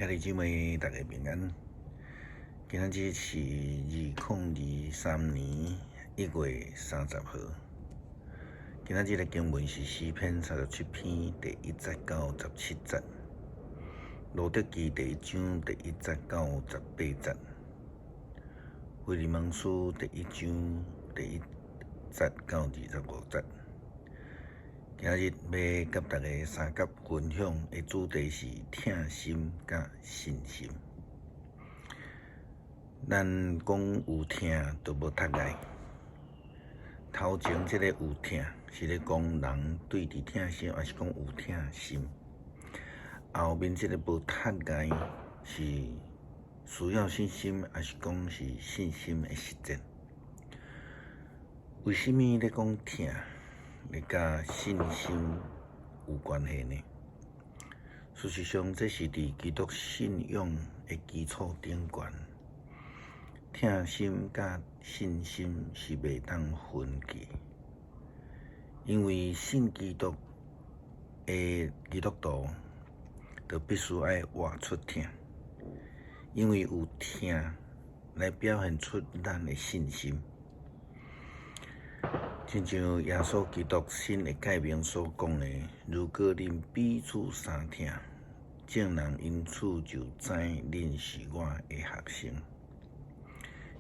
兄弟姊妹，大家平安。今仔日是2023年1月30號。今仔日的經文是詩篇37篇第1節到17節，路得記第一章第一節到18節，腓利門書第一章第一節到25節。今仔日欲佮大家相佮分享的主題是疼心佮信心。咱講有疼，就無窒礙。頭前這個有疼，是咧講人對佇疼心，抑是講有疼心。後面這個無窒礙，是需要信心，抑是講是信心的實踐。為啥物咧講疼？會佮信心有關係呢？事實上，這是佇基督信仰的基礎頂懸。疼心佮信心是袂當分開，因為信基督的基督徒，就必須愛活出疼，因為有疼來表現出咱的信心。親像耶穌基督新的誡命所講的，如果恁彼此相疼，眾人因此就知恁是我的學生。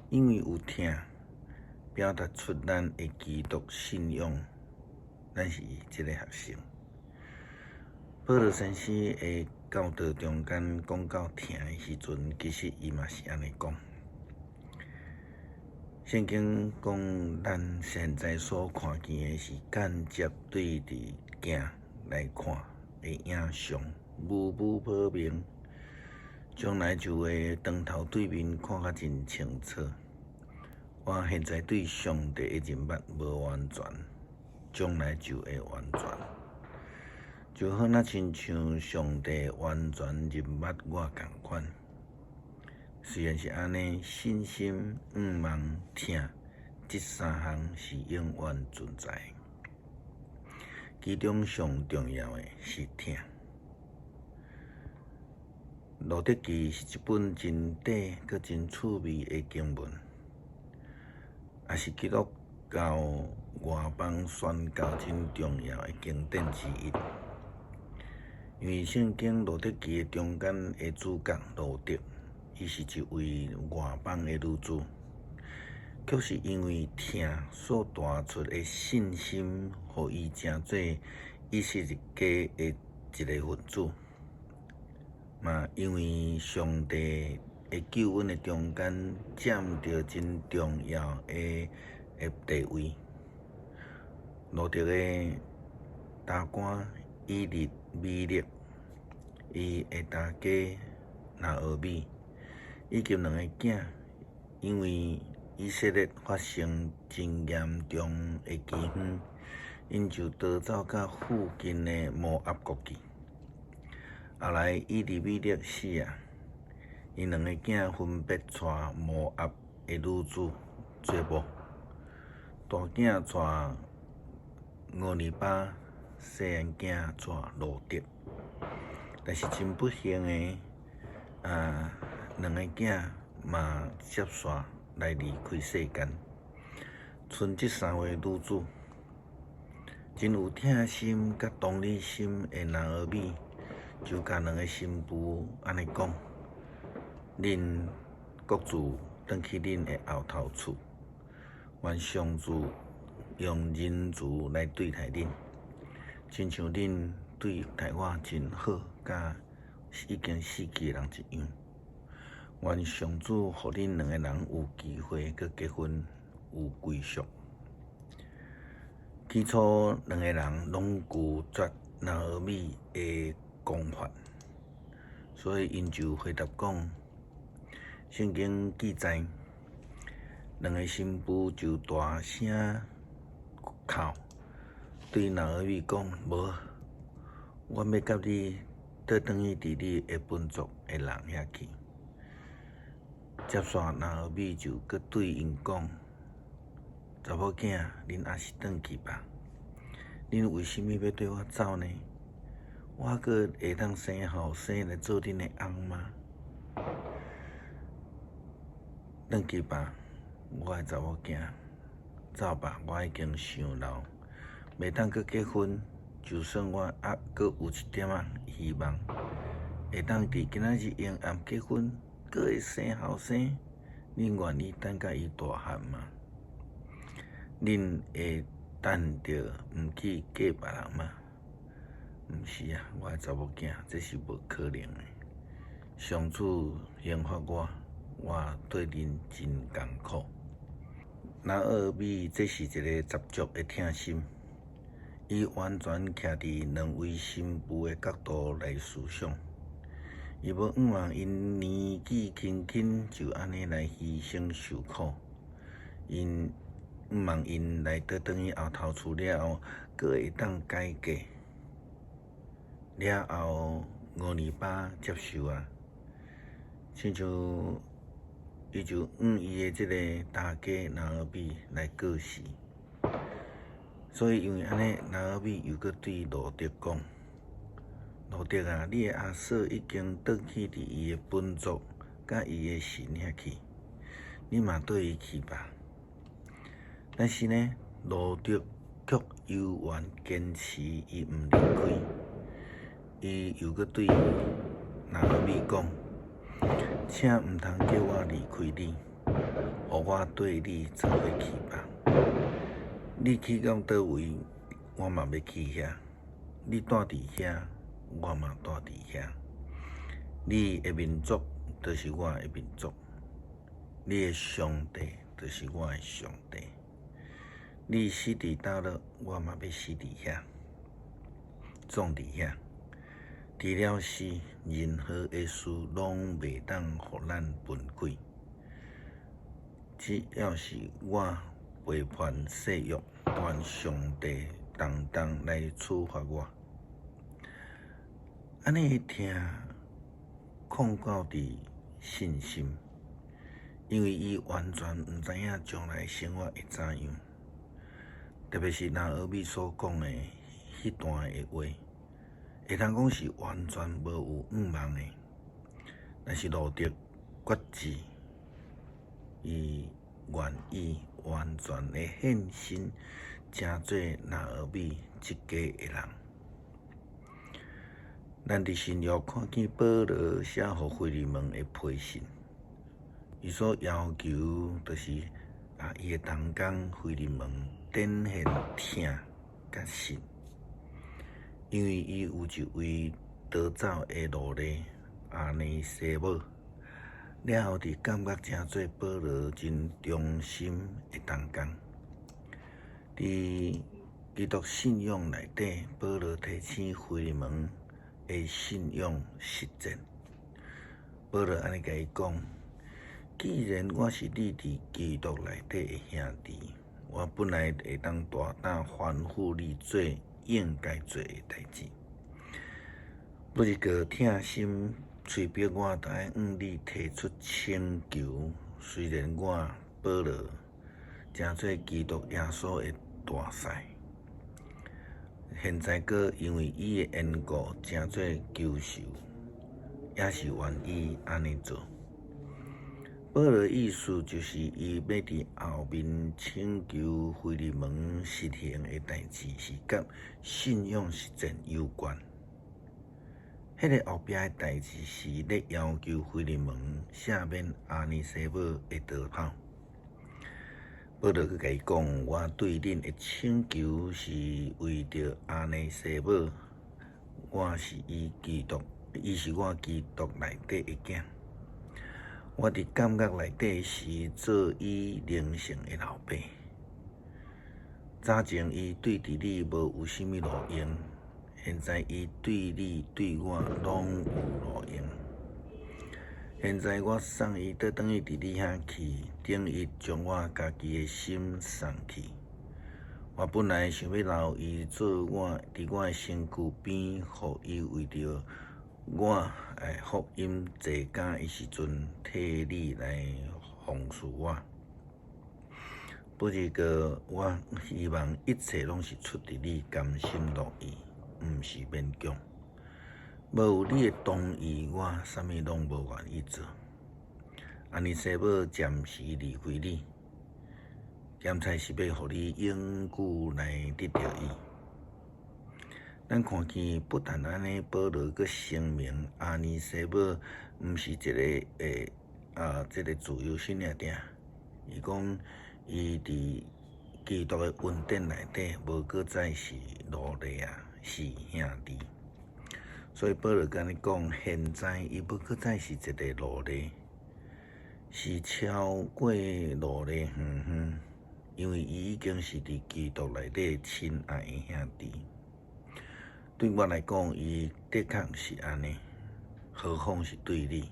因為有疼，表達出咱的基督信仰，咱是這個學生。保羅先生的教導中間講到疼的時陣，其實伊嘛是按呢講。聖經講，咱現在所看見的是間接對佇鏡來看的影像，模糊不明。將來就會當頭對面看較真清楚。我現在對上帝的認捌無完全，將來就會完全。就好若親像上帝完全認捌我仝款。雖然是按呢，信心、向望、疼，這三項是永遠存在。其中上重要的是疼。路得記是一本真短閣真趣味的經文，也是基督教外邦宣教真重要的經典之一。因為聖經路得記的中間的主角路得，伊是一位外邦的女子，卻是因為疼所帶出的信心，予伊成做以色列家的一个分子。嘛，因為上帝的救恩的中間佔著真重要的地位。路得的大官以利米勒，伊的大家拿俄米，以及兩个囝，因為以色列發生真嚴重的饑荒，𪜶就逃走到附近的摩押國去。後來以利米勒死啊，𪜶兩個囝分別娶摩押的女子做某，大囝娶俄利巴，細漢囝娶路得。但是真不幸的，兩個囝嘛接續來離開世間，賰這三位女子，真有疼心佮同理心的拿俄米，就共兩个新婦按呢講：恁各自轉去恁的後頭厝，願上主用仁慈來對待恁，親像恁對待我真好，佮已經死去的人一樣。願上主予恁兩个人有機會閣結婚，有歸屬。起初兩个人攏拒絕拿俄米的講法，所以𪜶就回答講：聖經記載，兩个新婦就大聲哭，對拿俄米講：無，阮欲佮你倒轉去佇你的本族的人遐去。接續拿俄米就閣對𪜶講：查某囝，恁還是轉去吧。恁為啥物欲綴我走呢？我閣會當生後生來做恁的翁嗎？轉去吧，我的查某囝，走吧，我已經傷老，袂當閣結婚。就算我猶閣有一點仔希望，會當佇今仔日永暗結婚，閣會生後生，恁願意等甲伊大漢嗎？恁會等著毋去嫁別人嗎？毋是啊，我的查某囝，這是無可能的。上主刑罰我，我對恁真艱苦。拿俄米這是一个十足的疼心，伊完全徛佇兩位新婦的角度來思想，伊無向望𪜶年紀輕輕就按呢來犧牲受苦，𪜶向望𪜶來倒轉去後頭厝了後，閣會當改嫁，了後俄利巴接受啊，親像伊就向伊的這个大家拿俄米來過世，所以因為按呢，拿俄米又閣對路得講：路得啊，你的阿嫂已經轉去佇伊的本族佮伊的神遐去，你嘛綴伊去吧。但是呢，路得卻猶原堅持伊毋離開，伊又閣對拿俄米講：請毋通叫我離開你，予我綴你做伙去吧。你去到佗位，我嘛欲去遐；你蹛佇遐，我嘛蹛佇遐。你的民族就是我的民族，你的上帝就是我的上帝。你死佇佗落，我嘛欲死佇遐，葬佇遐。除了死，任何的事攏袂當予咱分開。只要是我背叛誓約，願上帝當當來處罰我。按呢疼，控告佇信心，因為伊完全毋知影將來生活會怎樣。特別是拿俄米所講的彼段的話，會當講是完全無有向望的。但是路得決志，伊願意完全的獻身，成做拿俄米這家的人。咱佇新約看見保羅寫予腓利門的批信，伊所要求就是啊，伊的同工腓利門展現疼佮信，因為伊有一位逃走的奴隸阿尼西母，了後佇監獄成做保羅真忠心的同工。佇基督信仰內底，保羅提醒腓利門的信仰實踐。保羅按呢共伊講：既然我是你佇基督內底的兄弟，我本來會當大膽吩咐你做應該做的代誌。不過疼心催逼我，著愛向你提出請求。雖然我保羅成做基督耶穌的大使，現在閣因為伊的緣故成做囚囚，也是願意按呢做。保羅意思就是伊欲佇後面請求腓利門實行的代誌是佮信仰實踐有關。彼个後壁的代誌是咧要求腓利門赦免阿尼西母的逃跑。保羅閣共伊講：我對恁的請求是為著阿尼西母，我是伊基督，伊是我基督內底的囝。我佇監獄內底時做伊靈性的老爸。早前伊對佇你無有啥物路用，現在伊對你對我攏有路用。現在我送伊倒轉去佇你遐去，等於將我家己的心送去。我本來想欲留伊做我佇我的身軀邊，予伊為著我愛福音坐監的時陣，替你來服侍我。不過我希望一切攏是出佇你甘心樂意，毋是勉強。無有你的同意，我啥物攏無願意做。阿尼西母暫時離開你，兼差是欲予你永久來得著伊。咱看見不但按呢，保羅閣聲明阿尼西母毋是一個這个自由身爾爾，伊講伊佇基督的恩典內底，無閣再是奴隸啊，是兄弟。所以保羅按呢講，現在伊無閣再是一个奴隸，是超過奴隸遠遠，因為伊已經是佇基督內底親愛的兄弟。對我來講，伊的確是按呢，何況是對你？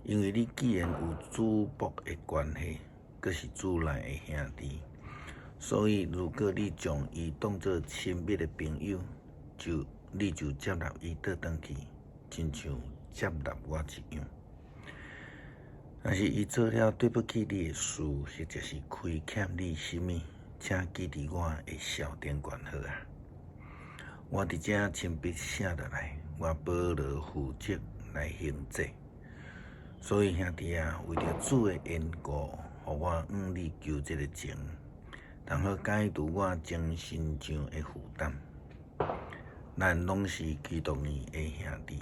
因為你既然有主僕的關係，閣是主內的兄弟，所以如果你將伊當做親密的朋友，就你就接納伊倒轉去，親像接納我一樣。若是伊做了對不起你的事，或者是虧欠你啥物，請記佇我的數頂懸好啊！我佇遮親筆寫落來，我保羅負責來行這。所以兄弟啊，為著主的緣故，予我向你求這个情，通好解除我精神上的負擔。咱攏是基督裡的兄弟，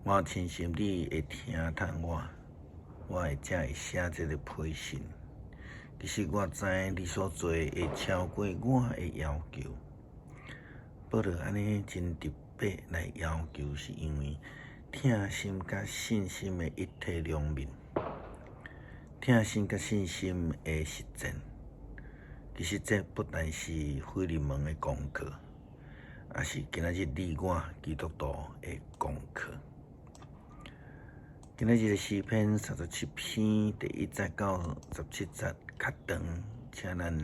我深信你會聽從我，我會才會寫這个批信。其實我知你所做的會超過我的要求。保羅按呢真特別來要求，是因為疼心佮信心的一體兩面，疼心佮信心的實踐。其實這不但是腓利門的功課，也是今仔日你我基督徒的功課。今仔日的詩篇37篇第1節到17節較長，請咱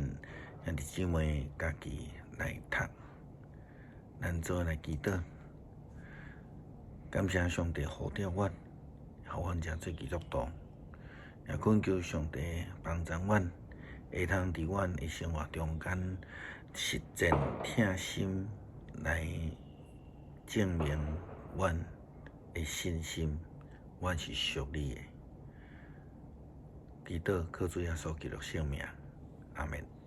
兄弟姊妹家己來讀。咱做伙來祈禱，感謝上帝呼召阮，予阮成做基督徒，也懇求上帝幫助阮，會通佇阮的生活中間實踐疼心，來證明阮的信心，阮是屬你的。祈禱靠主耶穌基督聖名，阿門。